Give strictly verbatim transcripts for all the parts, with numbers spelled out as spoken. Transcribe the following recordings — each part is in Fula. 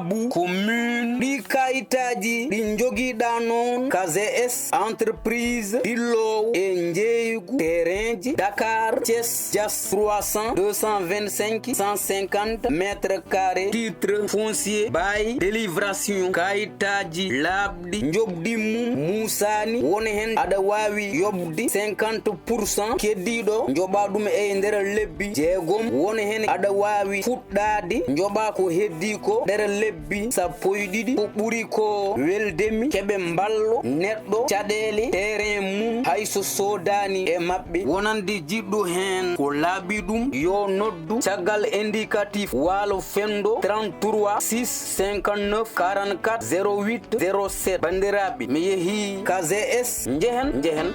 Sabu commune ɗi kayitaaji ɗi njogiɗa noon, K G S, entreprise ɗilloowo e njeeygu terrainji Dakar, Thiès, Diass, trois cents, deux cent vingt-cinq, cent cinquante mètres carrés, titre foncier, bail, délibération, kayitaaji laaɓɗi, njoɓdi mum muusaani, won heen aɗa waawi yoɓde cinquante pour cent, keddiiɗo njoɓa ɗum e nder lebbi jeegom, won heen aɗa waawi fuɗɗaade njoɓa ko heddii ko nder lebbi sappo e ɗiɗi. Ko ɓuri ko weldemi, heɓe mballo neɗɗo caɗeele terrain mum hay so soodaani e maɓɓe. Wonande jiɗɗo heen ko laaɓi ɗum, yo noddu caggal indicatif Waalo Fenndo, trente-trois six cinquante-neuf quarante-quatre zéro huit zéro sept. Banndiraaɓe, mi yehii K Z S, njehen, njehen.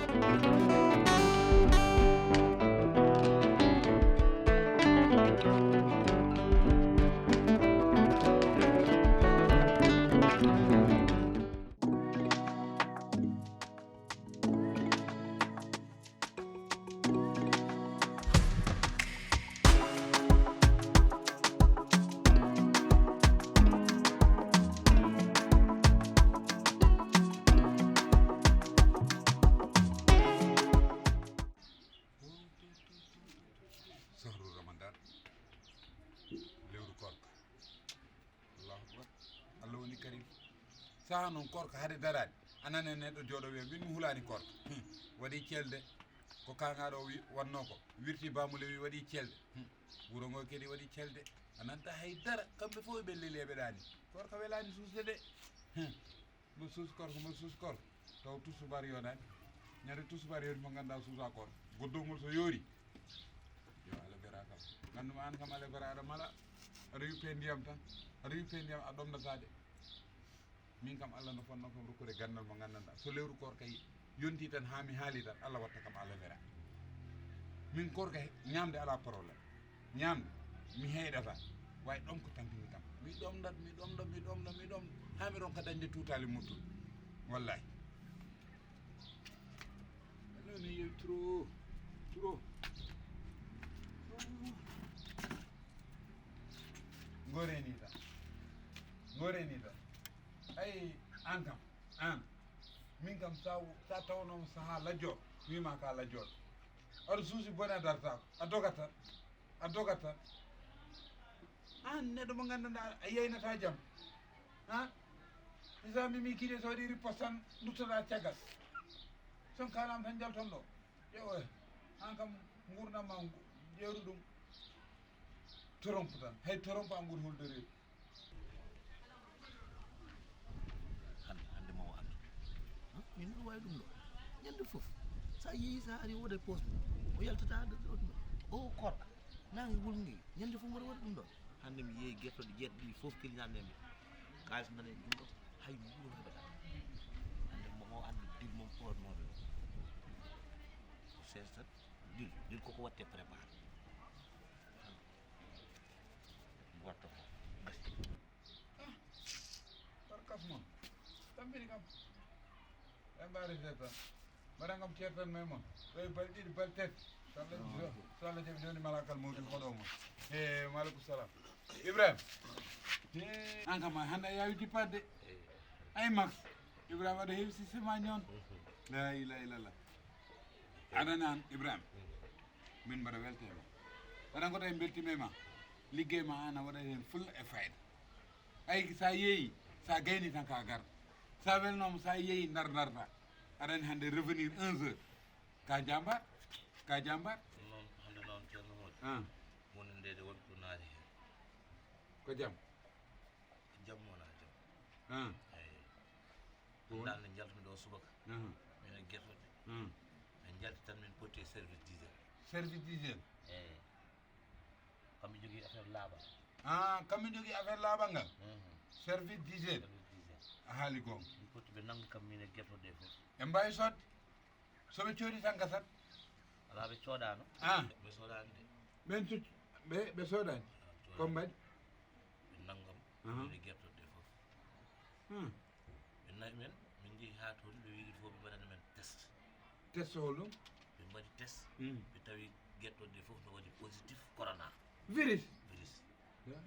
Sahru Ramadan, lewru koorka. Allahu akbar. Allah woni karim. Saha noon koorka hade daraade, a nana neɗɗo jooɗo wiya, "Min mi hulaani koorka." Hmm. Waɗi celde. Ko kaŋaaɗo o wi-, wannoo ko. Wirti baamule wi waɗi celde. Hmm. Wuro ngo kadi waɗi celde. A nanta hay dara. Kamɓe fof ɓe leli e ɓe ɗaani. Koorka welaani suusde de. Hmm. Mo suus koorka, mo suus koorka. Taw tusubar yoonaani. Ñande tusubar yooni mo ngannduɗaa suusa koorka. Goddol ngol so yoori. Yo aloe vera kam. Nganndu ma aan kam aloe vera aɗa mala. Aɗa yuppe ndiyam tan. Aɗa yuppe ndiyam a ɗomnataa de. Min kam Allah no fonnoo kam rokkude ganndal mo nganndanɗaa. So lewru koorka yonti tan haa mi haali tan Allah watta kam aloe vera. Min koorka he-, ñaamde alaa problème. Ñaamde, mi heeɗata. Way ɗom ko tampini kam. Mi ɗomɗat, mi ɗomɗa, mi ɗomɗa, mi ɗomɗa. Haa mi ronka dañde tuutaali muttuɗo. Wallahi. Non, non, il y a eu trop, trop. Ngoreni tan. Ngoreni tan. Ay, aan kam, aan. Min kam, sa, sa tawnoo sahaa lajjooɗo, mi wiima ka lajjooɗo. Aɗa suusi bone a dartaako, a dogat tan, a dogat tan. Aan neɗɗo mo nganndanɗaa a yeynataa jam. Ha? Isa mi mi kide so waɗi riposte tan, nduttoɗaa caggal. Son kaalaama tan njalton ɗo. Ƴeewa, aan kam nguurndam ma ngu, ƴeewru ɗum. Torompe tan, hay torompe a nguuri holde reedu. Hannde, hannde mo o anndu. Min miɗo waawi ɗum ɗo. Ñande fof, so a yehii, so a arii, o waɗa e poos mum. O yaltata hannde ɗo ɗum ɗo. O koorka, naange wulngi, ñande fof mboɗo waɗa ɗum ɗo. Hannde mi yeeyi gertoɗe jeetati ɗi fof kelinaande mi. Kaalis nana e junngo, hay nguuru heɓata. Hannde mo o anndu dil mum poot mawɓe o. Ko sees tan, dil, dil koko watte préparé. Gorto ko gasi. Ah, par kas mon. Tambini kam. E mbaari seetan. Mbaɗa ngam ceertan may mon. Ɗo e bal ɗiɗi, bal tati. So Allah, so, so Allah jaɓi joni malakal mawti hoɗo mon. E, maaleykum salam. Ibrahima. E, aan kam hannde a yaawi jippaade. Ay Max. Ibrahima aɗa heewi système aji noon. La ilaha illallah. Aɗa nani aan Ibrahima. Min mbaɗa welte ma. Waɗa ko tawi mbeltiima e ma. Liggey ma aan a waɗa heen fulla e fayda. Ay, sa yeeyi, sa gayni tan ka gar. Sa welnooma, sa yeeyi, ndar ndarta. Aɗa anndi hannde revenir onze heures. Ka jambar, ka jambar. Ɗum noon, hannde noon, Ceerno Mody. Ah. Woni nde de wonɓe ɗo naati heen. Ko jam? Jam wona jam. Ah. Eyi. Ko won? Dal nde njaltumi ɗo subaka. Aha. Min e gertoɗe. Ah. Min njalti tan min potti e service d'hygiène. Service d'hygiène? Eyi. Kamɓe jogii affaire laaɓal. Ah, kamɓe jogii affaire laaɓal ngal? Mhm. Service d'hygiène. Service d'hygiène. A haali goonga. Min potti ɓe nanngu kam min e gertoɗe fof. Ɓe mbaawi soodde? So ɓe coodi tan gasat? Alaa, ɓe coodaano. Ah. Ɓe soodaani de. Ɓen cuc-, ɓe, ɓe soodaani? Alaa, ɓe coodaani. Ko mbaɗi? Ɓe nanngam, aha, ɓe gertoɗe fof. Hmm. Ɓe nawi men, min njehi haa toon, ɓe wi il faut ɓe mbaɗana men test. Test holɗum? Ɓe mbaɗi test, hmm, ɓe tawi gertoɗe fof no waɗi positif corona. Virus? Virus. Ya,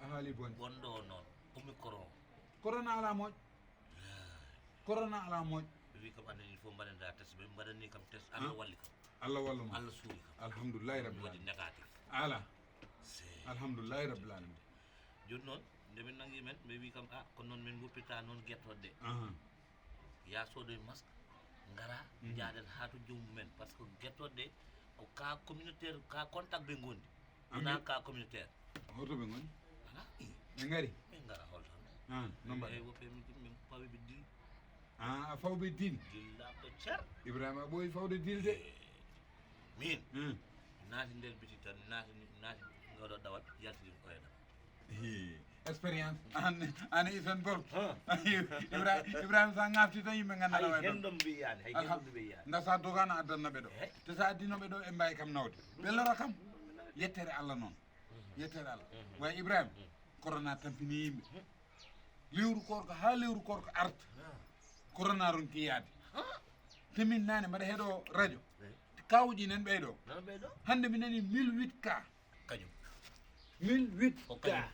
a haali bonde. Gonɗo o noon, Omicron. Corona alaa moƴƴo. Corona alaa moƴƴo. Ɓe wi kam, aɗa il faut mbaɗen da test, ɓe mbaɗani kam test, Allah walli kam. Allah wallu ma. Allah suuri kam. Alhamdulillahi rabbil alamin. Waɗi négatif. Ala. Alhamdulillahi rabbil alamin. Jooni noon, nde min nangi men, ɓe wi kam, ah, kono noon min ngoppirta noon gertoɗe ɗe. Aha. Ya soodoy masque, ngara, mhm, njaaden haa to joomum men, par ce que gertoɗe ɗe ko cas communautaire, cas contact ɓe ngondi. Wona cas communautaire. Hoto ɓe ngoni? Ala, i. Ɓe ngari? Ɓe ngara holto? Ah, no mbaɗa? Eyi, woɓɓe min, min pawi ɓe dil. Ah, a faw ɓe dil? Dil laɓɗo cer. Ibrahima a ɓooyi fawde dil de. Eh, min? Hmm. Naati nder biti tan, naati, naati ngoɗo dawal, yaltidi ko e dawal. Hi, expérience. An, an isen bol. Ibrahima, Ibrahima sa ngafti tan yimɓe ngannda. Ay, gendom mbiyaani, hay gendom mbiyaani. Nda sa dogana addanna ɓe ɗo. Eh? Te sa addino ɓe ɗo, e mbawi kam nawde. Ɓe lora kam. Yettere Allah noon. Yettere Allah. Way Ibrahima, corona tampini yimɓe. Lewru korko haa lewru korko arta. Corona ronki yaade. Te min nane mbaɗa heɗo radio. Kawuji nen ɓeyɗo. Hannde mi nani mille huit cas. Kañum. Mille huit cas.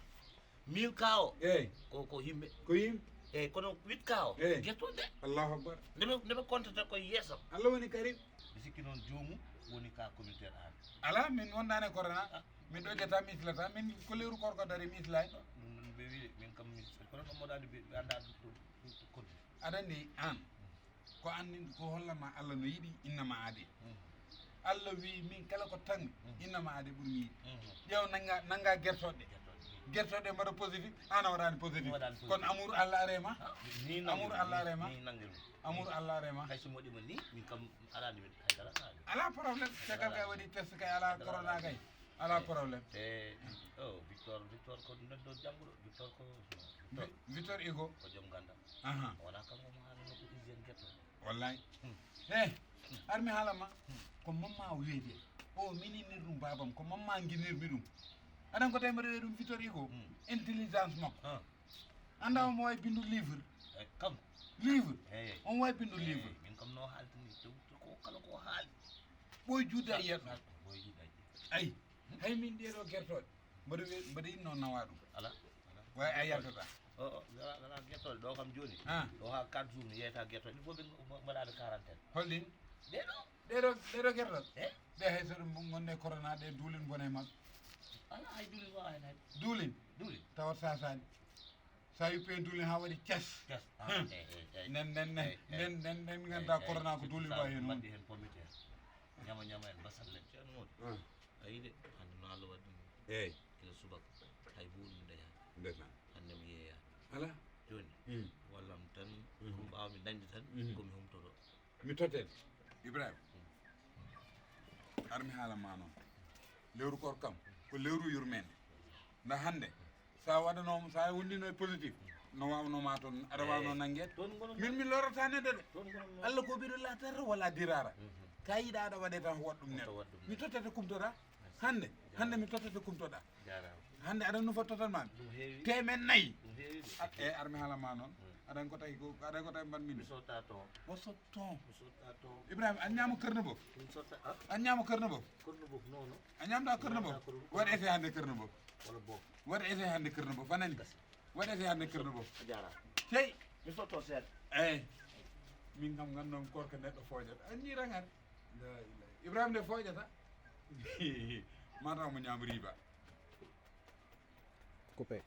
Mille cas o. Eyi. Ko, ko yimɓe. Ko yimɓe. Eyi, kono huit cas o. Eyi. Gertoɗe. Allahu akbar. Nde ɓe, nde ɓe comptata koye yeeso. Allah woni karim. Mi sikki noon joomum woni ka communautaire an. Ala, min wondani e corona. Ah. Min ɗo jetta, mi islata. Min ko lewru korko dari, mi islay. Ɗum noon ɓe wi min kam mi, kono ɗum mboɗo andi ɓe, ɓe annda ɗum, ɗum, ɗum, ɗum koddi. Aɗa anndi an, ko an, ko hollama Allah no yiɗi, innama aade. Allah wi min kala ko tan, innama aade ɓuri mi yiɗi. Ƴeew nanga, nanga gertoɗe. Gertoɗe mbaɗa positif, an a waɗani positif. Kono amour Allah are ma. Amour Allah are ma. Amour Allah are ma. Hay so moɗima ni, min kam alani min haydara. Ala problème, caggal kay waɗi test kay, ala corona kay. Ala problème. E o Victor, Victor ko neɗɗo jannguɗo, Victor ko, Victor Hugo ko joom gandal. Aha. Wona kanko mo haalano ko hygiène guertoɗe. Wallahi. He, ar mi haala ma, ko mamma o weedi. O mininir ɗum babam, ko mamma nginirmi ɗum. Aɗan ko tawi mbaɗa weedi ɗum Victor Hugo. Intelligence makko. Annda omo wawi bindu livre. Kam livre. On wawi bindu livre. Min kam no haaltini, ko kala ko haali. Ɓoy juuda e yeeso. Ɓoy juuda e yeeso. Ay, hay min ɗeɗo gertoɗe. Mbaɗa we-, mbaɗa inno nawa ɗum. Ala. Way a yaltata. O, o, ala, ala gertoɗe ɗo kam joni. Ah. Ɗo ha quatre jours mi yeyata gertoɗe. Il faut ɓe mbaɗaɓe quarantaine. Holɗin? Ɗeɗo. Ɗeɗo, ɗeɗo gertoɗe? Eh? Ɗe hay so ɗum gonne corona ɗe duulin bone maɓɓe. Ala hay duulin wawa hen hay. Duulin? Duulin. Tawat sasani. Sa yuppi hen duulin ha waɗi cas. Cas. Ah, eh, eh, eh. Nen, nen, nen, eh, eh, nen, nen, nen, eh, ngannduɗaa eh, corona ko duulin wawi hen. Mbaɗi hen pomme de terre. Ñama, ñama en basalle. Ceerno Mody. Ah. A yiɗi hannde no Allah waɗi ɗum. Eyi. Gila subaka hay buuɗi mi dañaani. Ndeysaan. Hannde mi yeeyaani. Alaa. Jooni, mm, wallam tan, mm, ko mi ɓaawa mi dañde tan, mm, ko mi humtoto. Mi tottete. Ibrahima, ar mi haala ma noon. Lewru koor kam, ko lewru yurmeende. Nda hannde, sa waɗanooma, sa wondino e positif, no waawno ma toon, aɗa waawno nanngeede. Min mi lorata neɗɗo de. Allah ko biɗo laatata wala dirara. Ka yiɗa aɗa waɗe tan waɗ ɗum neɗɗo. Mi tottete kumtoɗa. Hannde, hannde mi tottete kumtoɗa. Hannde aɗa nufa totat ma mi. Temen nayi. E ar mi haala ma noon. Aɗan ko tawi ko, aɗan ko tawi mban min. Mi sotta to. O sotto. Mi sotta to. Ibrahima, a ñaama kërno bof. Mi sotta, ah? A ñaama kërno bof. Kërno bof, non, non. A ñaamta kërno bof. Waɗ essai hannde kërno bof. Wala bof. Waɗ essai hannde kërno bof. Fanani. Waɗ essai hannde kërno bof. A jaaraama. Tey. Mi sotto seeɗa. Eyi. Min kam nganndu-mi koorka neɗɗo fooƴata. A ñiiran hannde. La ilaha. Ibrahima nde fooƴata. Mataw mo ñaama riba. Coupé.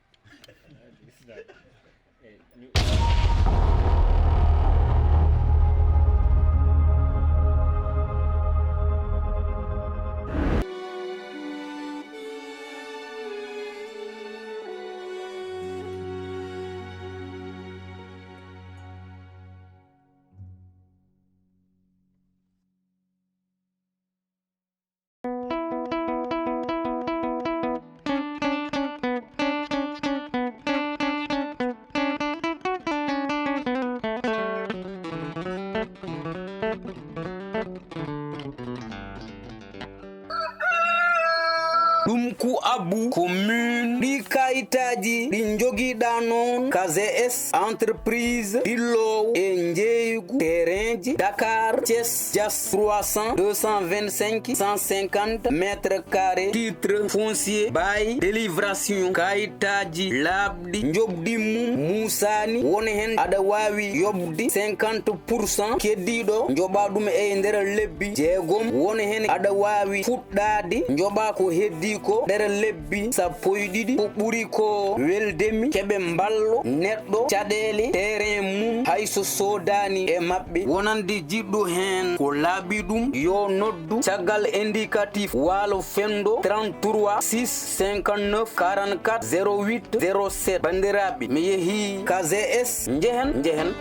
Ɗum ku abbu ko min ɗi kayitaaji ɗi njogiɗa noon ka G S entreprise ɗilloowo e njeeygu terrain Dakar, Thiès, Diass, trois cents, deux cent vingt-cinq, cent cinquante mètres carrés. Titre foncier, bail, délibération, kayitaaji laaɓɗi, njoɓdi mum muusaani, won heen aɗa waawi yoɓde cinquante pour cent, keddiiɗo njoɓa ɗum e nder lebbi jeegom, won heen aɗa waawi fuɗɗaade njoɓa ko heddii ko nder lebbi sappo e ɗiɗi. Ko ɓuri ko weldemi keɓe mballo neɗɗo caɗeele terrain mum hay so soodaani e maɓɓe. Wonande jiɗɗo heen ko laaɓi ɗum, yo noddu caggal indicatif Waalo Fenndo trente-trois six cinquante-neuf quarante-quatre zéro huit zéro sept. Banndiraaɓe, mi yehii K G S, njehen, njehen.